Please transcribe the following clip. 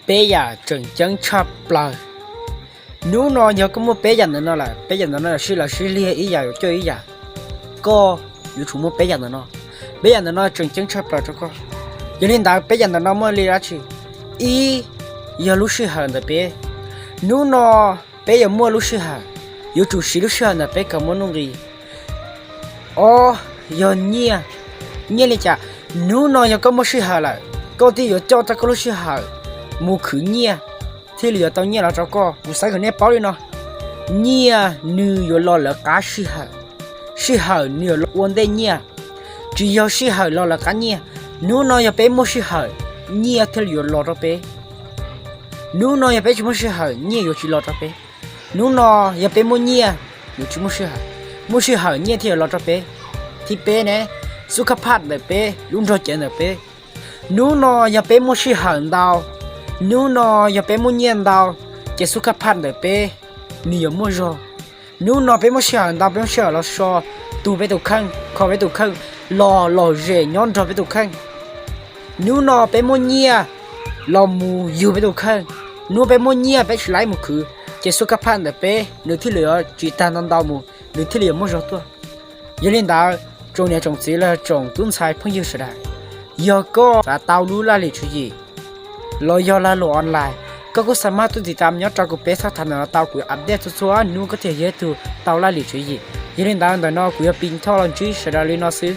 Peb yam tseem ceeb tshaj plaws. Hnub no yog koj muaj peb yam ntawm no lawm, peb yam ntawm no yog sib law sib liag ib yam yuav coj ib yam, koj yuav tsum muaj peb yam ntawm no. Peb yam ntawm no tseem ceeb tshaj plaws rau koj. Yog li ntawd peb yam ntawm no muaj li dab tsi? Ib, yog lub sij hawm ntawm peb. Hnub no peb yuav muaj lub sij hawm, yuav tsum siv lub sij hawm ntawm peb kom muaj nuj nqis. Ob, yog nyiaj. Nyiaj li cas? Hnub no yog koj muaj sij hawm lawm, koj thiaj yuav coj tau koj lub sij hawm mus khwv nyiaj, thiaj li yuav tau nyiaj los rau koj. Kuv xav kom nej paub li no, nyiaj nws yuav los lawv qab sij hawm, sij hawm nws yuav los ua ntej nyiaj. Tsis yog sij hawm los lawv qab nyiaj. Hnub no yog peb muaj sij hawm, nyiaj thiaj li yuav los rau peb. Hnub no yog peb tsis muaj sij hawm, nyiaj yuav tsis los rau peb. Hnub no yog peb muaj nyiaj, yuav tsis muaj sij hawm, muaj sij hawm nyiaj thiaj yuav los rau peb. Thib peb ne, xub khab phaj ntawm peb, lub nrog cev ntawm peb. Hnub no yog peb muaj sij hawm ntau, hnub no yog peb muaj nyiaj ntau, ces xub khab phaj ntawm peb nws yuav muaj zog. Hnub no peb muaj sij hawm ntau, peb muaj sij hawm los so, tu peb tus kheej, kho peb tus kheej, los lom zem nyob nrog peb tus kheej. Hnub no peb muaj nyiaj los mus yug peb tus kheej. Hnub peb muaj nyiaj peb tsis laib mus khwv, ces xub khab phaj ntawm peb nws thiaj li yuav tsis tag ntau ntau mus, nws thiaj li yuav muaj zog tuaj. Yog li ntawd, tsoom niam tsoom txiv los tsoom tub ntxhais phooj ywg sawv daws, yog koj xav tau lub laj lim tswv yim los yog lag luam online, koj kuj xa maj tuaj tiv tam nyob rau kuv peb txhab tham ntawm no tau, kuv yuav update txhua txhua hnub koj thiaj yog ib tug tau laj lim tswv yim. Yog li ntawd ntawm no kuv yuav pib thoj los ntsib sawv daws li no xwb.